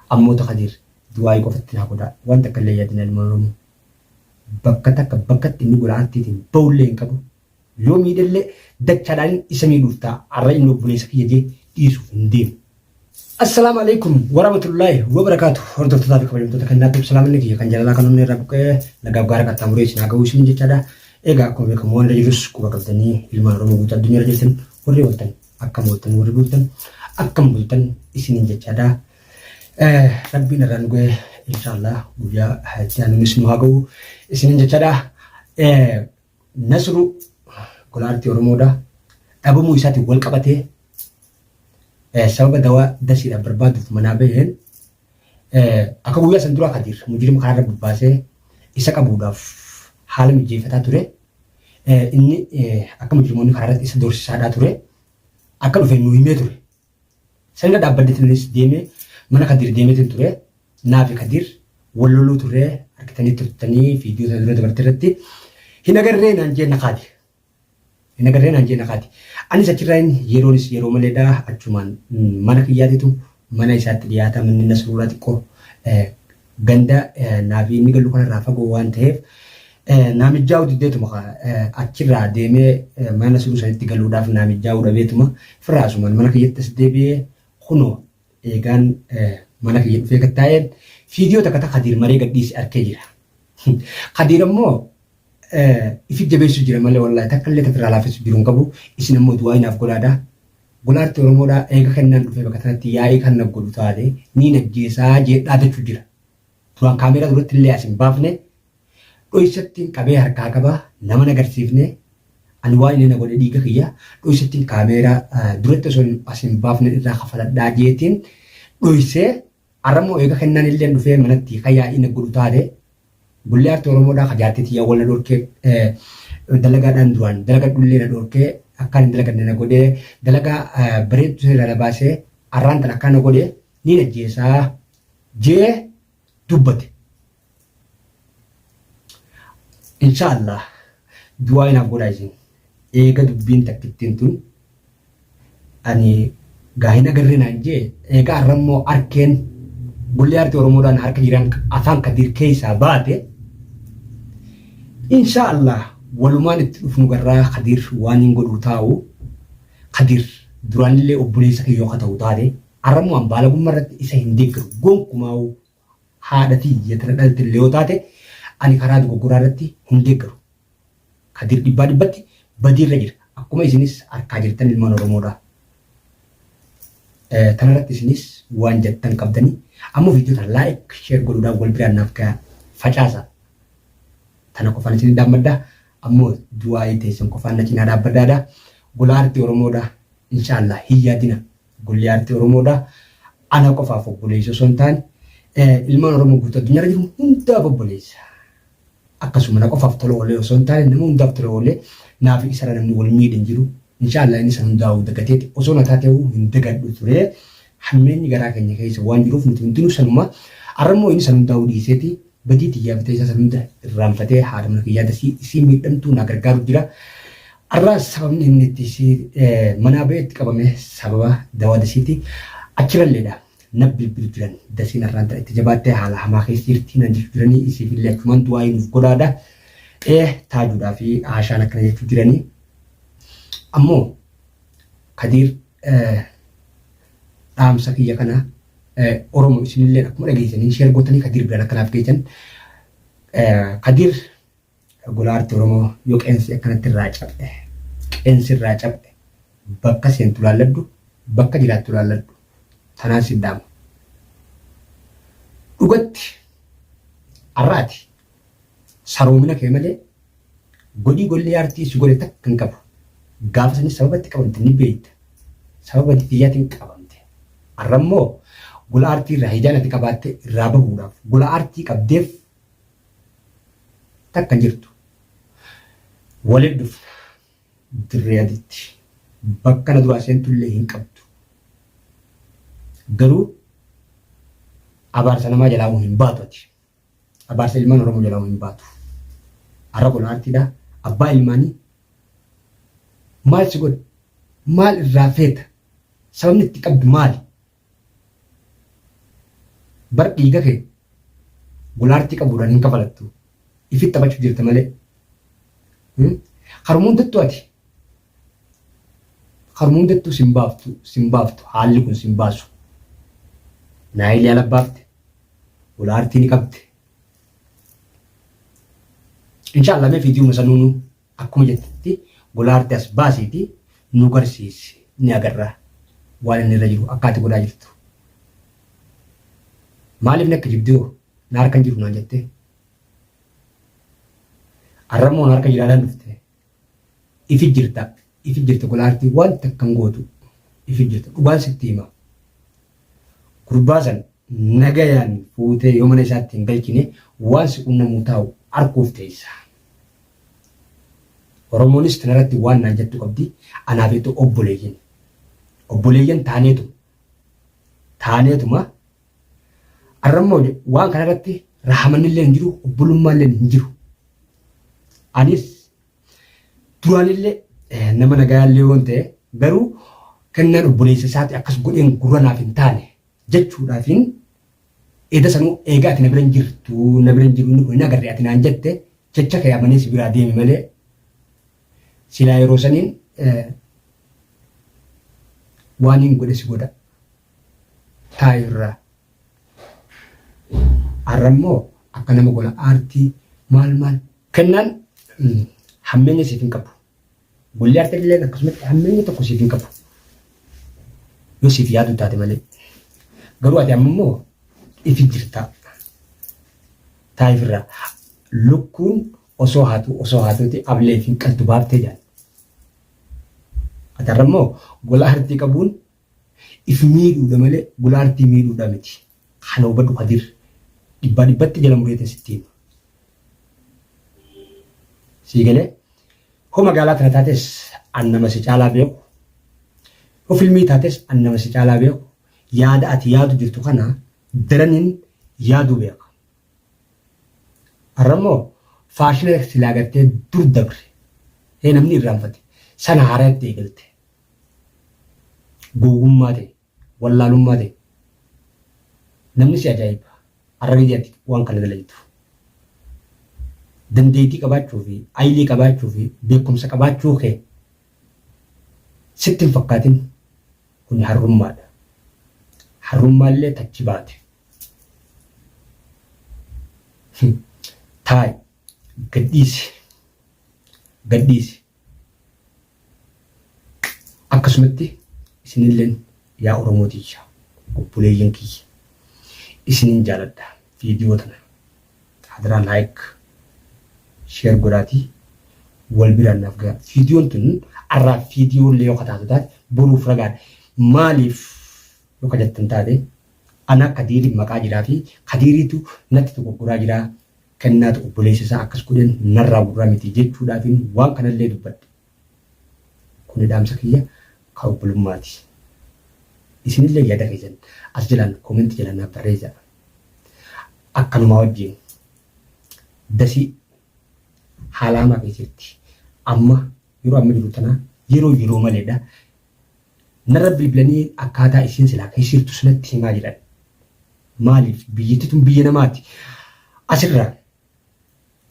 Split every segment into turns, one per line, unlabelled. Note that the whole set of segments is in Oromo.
Ammoo ta Kadiir du'aa'ii qofatti naa godhaa. Waan takka illee hin yaadinaa ilmaan Oromoo. Bakka takka bakkatti inni gola aartiitiin ba'ullee hin qabu. Yoo miidhellee dachaadhaan isa miidhuuf ta'a. Arra inni obboleessa kiyya jee dhiisuuf hin deemu. Assalaamu alaikum warahmatullaahi wabarakaatu. Hordoftootaa fi kabajamtoota kan naaf salaamanni kiyya kan jaalalaa kan onnee irraa buqqee nagaaf gaara qaxxaamuree isin haa ga'uu isin jechaadha. Egaa akkuma beekamu waan irra jirus quba qabdanii ilmaan Oromoo guutuu addunyaa irra jirtan warri ooltan akkam ooltan warri bultan akkam bultan isiniin jechaadha. Rabbiin irraa nu ga'e inshaallah guyyaa itti aanunis nu haa ga'u isiniin jechaadha. Nasru golaartii Oromoodha. Dhabamuu isaatiin wal qabatee sababa dawaa dasiidhaaf barbaaduuf manaa baheen akka guyyaa san duraa Kadiir mujrima karaarra bobbaasee isa qabuudhaaf haala mijeeffataa ture. Inni akka mujrimoonni karaarratti isa doorsisaadhaa ture. Akka dhufe nu himee ture. Sanirra dhaabbadheetinis deemee mana Kadiir deemeetiin ture. Naa fi Kadiir wal loluu turre argitanii turtanii viidiyoo sana dura dabarte irratti hin agarree naan jee na kaade. Hin agarree naan jee na kaade. Anis achirraa hin yeroonis yeroo maleedha achumaan mana kiyyaatitu mana isaatti dhiyaata manni Nasruudhaa xiqqoo ganda naa fi inni galu kanarraa fagoo waan ta'eef naa mijjaa'uu diddeetuma achirraa deemee mana Nasruu sanitti galuudhaaf naa mijjaa'uu dhabeetuma firraa asumaan mana kiyyatti as deebi'ee kunoo eegaan mana kiyya dhufee gad taa'een fiidiyoo takka ta Kadiir maree gadhiise arkee jira. Kadiir ammoo ifi jabeessu jira malee wallaahi takka illee takka irraa laafessu jiru hin qabu. Isin ammoo du'aa inaaf godhaadha. Golaarti Oromoodhaa eega kennaan dhufee bakka tanatti yaa'ii kan na godhu taate niin ajjeesaa jee dhaadachuu jira. Duraan kaameeraa duratti illee as hin baafne dhoysattiin qabee harkaa qaba nama hin agarsiifne ani waan inni na godhe dhiiga kiyya dhoysattiin kaameeraa duratti osoo as hin baafne irraa kafaladhaa jeetiin dhoysee arrammoo eega kennaan illee dhufee manatti kan yaa'ii na godhu taate Golli aartii Oromoodhaa ka jaartii tiyya wal na dhorkee dalagaadhaan duraan dalagadhullee na dhorkee akkaan hin dalaganne na godhee dalagaa bareedduu irraa na baasee arraan tan akkaan na godhe niin ajjeesaa jee dubbate. Insha Allah du'aa inaaf godhaa isin eega dubbiin takkittiin tun Ani gaa hin agarre naan jee eegaa arrammoo arkeen golli aartii Oromoodhaan harka jiran afaan Kadiir keessaa baate insha Allah walumaan itti dhufnu garraa Kadiir waan hin godhuu taa'u Kadiir duraanillee obboleessa kiyyoo ka ta'u taate arrammoo an baalagummaa irratti isa hin deeggaru gonkumaa'u haadha tiyya tana dhaltillee yoo taate ani karaa dogoggoraa irratti hin deeggaru. Kadir dhibbaa dhibbatti badiirra jira. Akkuma isinis arkaa jirtan ilmaan Oromoodha. Tanarratti isinis waan jettan qabdanii ammoo viidiyoo tana like share godhuudhaan wal biraan naaf gahaa facaasa. Tana qofaan isin dhaammadha. Ammoo du'aa'ii teessan qofaan na cinaa dhaabbadhaadha. Gola aartii Oromoodha. Inshaallah hin yaadina. Golli aartii Oromoodha. Ana qofaaf obboleessa osoo hin taane ilmaan Oromoo guutuu addunyaarra jiru hundaaf obboleessa. Akkasuma na qofaaf tola oolee osoo hin taane nama hundaaf tola oolee naa fi isarra namni wal miidhe hin jiru. Inshaallah inni san hundaa'uu dagateeti osoo na taateewu hin dagadhu ture. Hammeenyi garaa keenya keessa waan jiruuf nuti hundinuu sanuma. Arra immoo inni san hundaa'uu dhiiseeti badii tiyyaa fi ta'e isaa san hunda irraanfatee haadha mana kiyyaa dasii isii miidhamtuu naa gargaaru jira. Arra sababni inni itti isii manaa ba'ee itti qabame sababa dawaa dasiiti. Achiralleedha. na bilbilu jiran dasiin arraan tana itti jabaattee haala hamaa keessa jirti naan jechuu jiranii isiif illee achumaan du'aayii nuuf godhaadha. Ee taajuudhaa fi aashaan akkana jechuu jiranii. Ammoo Kadiir dhaamsa kiyya kana Oromo isinillee akkuma dhageessanii sheer gootanii Kadiir biraan akkanaaf geessan. Kadiir Gola aartii Oromoo yoo qeensi akkanatti irraa caphe, qeensi irraa caphe bakka seentu laalladhu, bakka jiraattu laalladhu. Tanaan si dhaama. Dhugatti har'a ati saroomina kee malee godhii golli aartii si godhe takka hin qabu. Gaafa sanis sababa itti qabamte ni beekta. Sababa itti tiyyaatiin qabamte. Har'a immoo gola aartii irraa hijaan ati qabaatte irraa bahuudhaaf gola aartii qabdeef Takka hin jirtu. Walitti dhufna. Dirree adiitti. Bakka na duraa seentullee hin qabdu. Garuu abaarsa namaa jalaa hin baatu ati. Abaarsa ilmaan Oromoo jalaa hin baatu. Arra kun aartiidha. Abbaa ilmaanii maal si godhe? Maal irraa feeta? Sababni itti qabdu maali? Bar dhiiga kee gulaartii qabuudhaan hin kafalattu. Ifitti taphachuu jirta malee. Karuma hundattuu ati. Karuma hundattuu sin baaftu sin baaftu haalli kun sin baasu. Naayilii ala baafte. Gulaartii ni qabde. Inshaallah mee fiidiyuma sanuunu akkuma jettetti gulaartii as baasiiti nu garsiisi ni agarra waan inni irra jiru akka ati godhaa jirtu. Maaliif na kijibdi hoo na harka hin jiru naan jettee. Arrammoo na harka jiraadhaan dhufte. Ifi jirta ifi jirta golaartii waan takka hin gootu ifi jirta dhugaan sitti hima. Gurbaa san nagayaan fuutee yoo mana isaatti hin galchine waan si qunnamuu taa'u arkuuf teessa. Oromoonis tanarratti waan naan jettu qabdi anaaf jettu obboleeyyan. Obboleeyyan taaneetu taaneetuma arrammoo waan kanarratti rahamanillee hin jiru obbolummaallee hin jiru. Anis duraanillee nama nagayaallee yoon ta'e garuu kennaan obboleessa isaati akkas godheen gurra naaf hin taane jechuudhaafiin eda sanuu eegaa ati na bira hin jirtu na bira hin jiru inni kun hin agarre ati naan jette jecha kee amanee si biraa deeme malee silaa yeroo saniin waan hin godhe si godha taayu irraa. Har'a immoo akka nama gola aartii maal maal kennaan hammeenya siif hin qabu. Golli aartii illee akkasumatti hammeenya tokko siif hin qabu. Yoo siif yaadu taate malee. Garuu ati amma immoo ifi jirta. Taayif irraa lukkuun osoo haatu osoo haatuuti ablee fi qaltu baaftee jaal. Ati har'a immoo gola aartii qabuun if miidhuudha malee gola aartii miidhuudha miti. Kana hubadhu Kadir. Dhibbaa dhibbatti jala mureetiin sitti hima. Sii galee? Hoo magaalaa tana taates an nama si caalaa beeku. Hoo filmii taates an nama si caalaa beeku. Yaada ati yaadu jirtu kana daraniin yaaduu beeka. Har'a immoo faashina silaa gartee dur dabre. Hee namni irraanfate. Sana haaraatti eegalte. Gowwummaa ta'e. Wallaalummaa ta'e. Namni si ajaa'iba. Har'a gadi ati waan kana dalagdu. Dandeettii qabaachuu fi aylii qabaachuu fi beekumsa qabaachuu kee sitti hin fakkaatin kuni harrummaadha. Harrummaallee tachi baate. Taa'i gadhiisi. Gadhiisi. Akkasumatti isinilleen yaa Oromoo tiyya obboleeyyan kiyya isinin jaaladha viidiyoo tana hadaraa like share godhaatii wal biraan naaf gayaa viidiyoon tun arraaf viidiyoo illee yoo kataatu taate boruuf ragaadha maaliif yoo ka jettan taate ana kadiiri maqaa jiraa fi kadiiriitu natti dogoggoraa jiraa kennaatu obboleessa isaa akkas godheen narraa gurraa miti jechuudhaafin waan kanallee dubbadhe. Kuni dhaamsa kiyya ka obbolummaati. Isinillee yaada keessan as jalaan comment jalaan naaf barreessaa. Akkanumaa wajjin dasii haala hamaa keessa jirti. Amma yeroo amma jiru tana yeroo yeroo maleedha. Narra bilbilanii akkaataa isiin silaa keessa jirtu sanatti himaa jiran. Maaliif biyyattii tun biyya namaati. Asirraa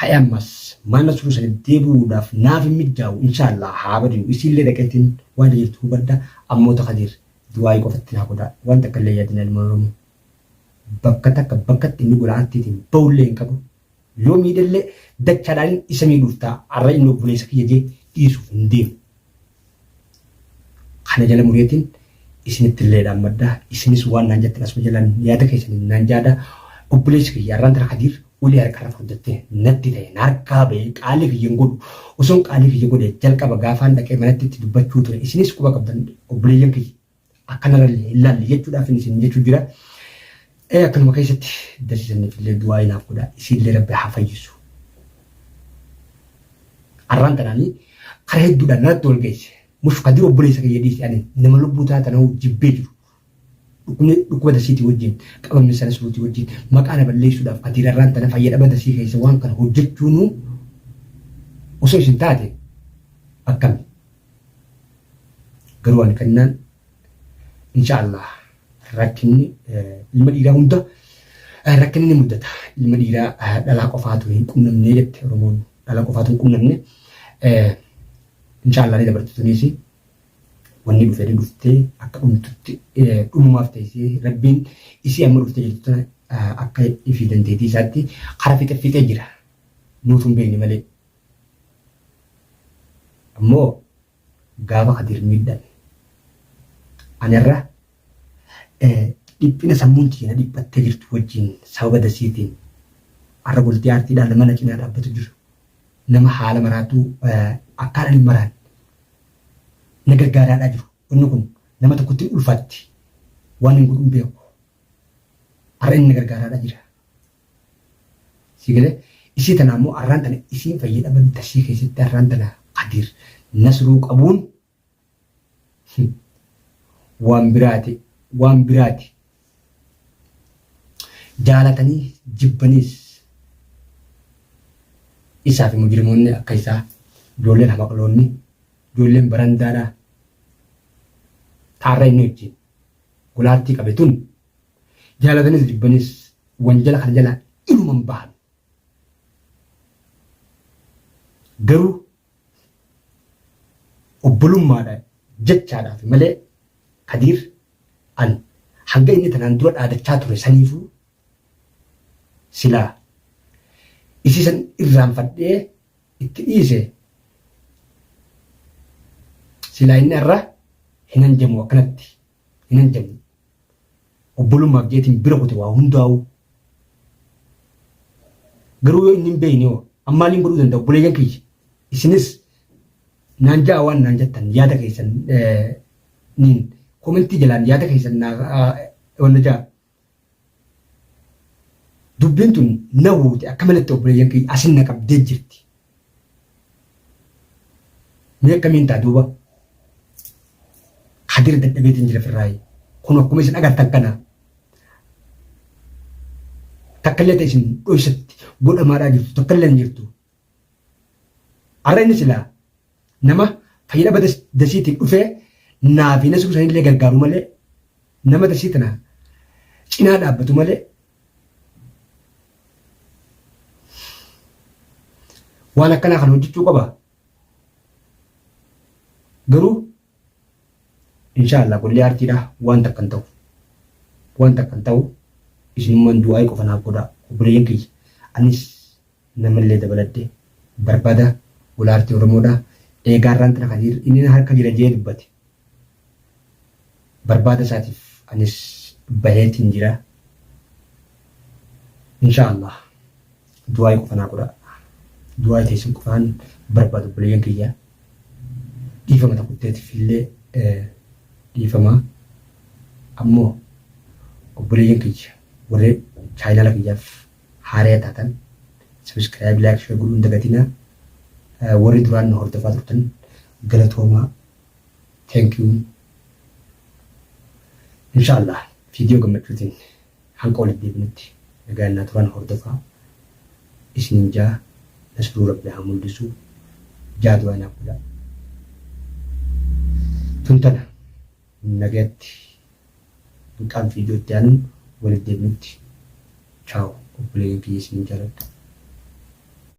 ka'ee ammas mana suru sani deebi'uudhaaf naaf hin mijjaa'u inshaallah haa badi'u isiillee dhaqeetiin waan jirtu hubadha ammoo ta Kadiir du'aayii qofatti naa godhaa waan takka illee yaadina ilmaan Oromoo bakka takka bakkatti inni gola artiitiin ba'ullee hin qabu yoo miidhellee dachaadhaan isa miidhuuf ta'a arra inni obboleessa kiyya jee dhiisuuf hin deemu. Kana jala mureetiin isinitti illee dhaammadha. Isinis waan naan jettan asuma jalaan yaada keessaniin naan jaada. Obboleessi kiyya arraan tana Kadiir ulee harkarra furdattee natti ta'e na harkaa ba'ee qaalii kiyya hin godhu. Osoon qaalii kiyya godhe jalqaba gaafaan dhaqee manatti itti dubbachuu ture. Isinis quba qabdan obboleeyyan kiyya akkanarra illee hin laalle jechuudhaaf isin jechuu jira. Ee akkanuma keessatti dasiisaniif illee du'aa naaf godha. Isiillee rabbi haa fayyisu. Arraan tanaanii karaa hedduudhaan narratti wal geesse. Mush kadir obboleessa kiyya dhiisi ani nama lubbuu taa tanahuu jibbee jiru. Dhukkubni dhukkuba dasiitii wajjin qabamni sana suruutii wajjin maqaa na balleessuudhaaf kadiir arraan tana fayya dhaba dasii keessa waan kana hojjechuunuu osoo isin taate akkami. Garuu ani kennaan insha Allah rakkinni ilma dhiiraa hunda Rakkinni ni muddata. Ilma dhiiraa dhalaa qofaatu hin qunnamne jette Oromoon. Dhalaa qofaatu hin qunnamne. Inshaallah ni dabarti tuniisi. Wanni dhufe ni dhuftee akka dhumtutti dhumumaaf teessee rabbiin isii amma dhuftee jirtu tana akka ifii dandeettii isaatti kara fixe fixee jira. Nuutu hin beekne malee. Ammoo gaafa Kadiir miidhame ani irra dhiphina sammuun tiyya na dhiphattee jirtu wajjin sababa dasiitiin har'a bultii aartiidhaan nama na cinaa dhaabbatu jiru nama haala maraatuu akkaan ani maraan na gargaaraadhaa jiru. Wanni kun nama tokkotti hin ulfaatti waan hin godhu hin beeku. Har'a inni na gargaaraadhaa jira. Si galee isii tana ammoo arraan tana isiin fayyadama dasii keessatti arraan tana Kadiir Nasruu qabuun waan biraati waan biraati. Jaalatanii jibbaniis isaa fi mujrimoonni akka isaa ijoolleen hamaqloonni ijoolleen barandaadhaa taarra inni wajjin gulaattii qabe tun jaalatanis jibbanis wanjala kana jalaa inuma hin bahan. Garuu obbolummaadha jechaadhaaf malee Kadiir an hanga inni tanaan dura dhaadachaa ture saniifuu silaa isii san irraanfadhee itti dhiise silaa inni har'a hin hanjamu akkanatti hin hanjamu. Obbolummaaf jeetiin bira kute waa hundaa'uu. Garuu yoo inni hin beekne hoo an maaliin godhuu danda'a obboleeyyan kiyya. Isinis naan ja'a waan naan jettan yaada keessan niin komentii jalaan yaada keessan naa wanna ja'a. Dubbiin tun na huute akka malatti obboleeyyan kiyya asin na qabdee jirti. Mee akkamiin ta'a duuba? Kadir dadhabeetiin jira firraayi. Kun akkuma isin agartan kana takka illee ta'e isin dhoysatti godhamaadhaa jirtu takka illee hin jirtu. Har'a inni silaa nama fayyadama dasiitiin dhufee naa fi nasruu sanillee gargaaru malee nama dasii tana cinaa dhaabbatu malee waan akkanaa kana hojjechuu qaba. Garuu inshaallah golli aartiidha waan takka hin ta'u. Waan takka hin ta'u isinummaan du'aa'ii qofa naaf godhaa obboleeyyan kiyya. Anis namallee dabaladhe barbada gola aartii Oromoodha. Eegaa irraan tana kadiir inni na harka jira jee dubbate. Barbaada isaatiif anis baheetiin jira. Inshaa Allah du'aa'ii qofa naa godhaa. Du'aa'ii teessan qofaan barbaadu obboleeyyan kiyya. Dhiifama takutteetiif illee dhiifama. Ammoo obboleeyyan kiyya warri chaayinaala kiyyaaf haaraya taatan subscribe like share godhuu hin dagatinaa. Warri duraan na hordofaa turtan galatoomaa. Thank you. Inshallah viidiyoo gammachuutiin hanqa walitti deebinutti nagaan naa turan hordofaa isinin jaa nasruu rabbi haa mul'isu jaa du'aa naaf godhaa. Tun tana nagayatti hanqaan viidiyoo itti aanuun walitti deebinutti chaaw obboleeyyan kiyya isinin jaaladha.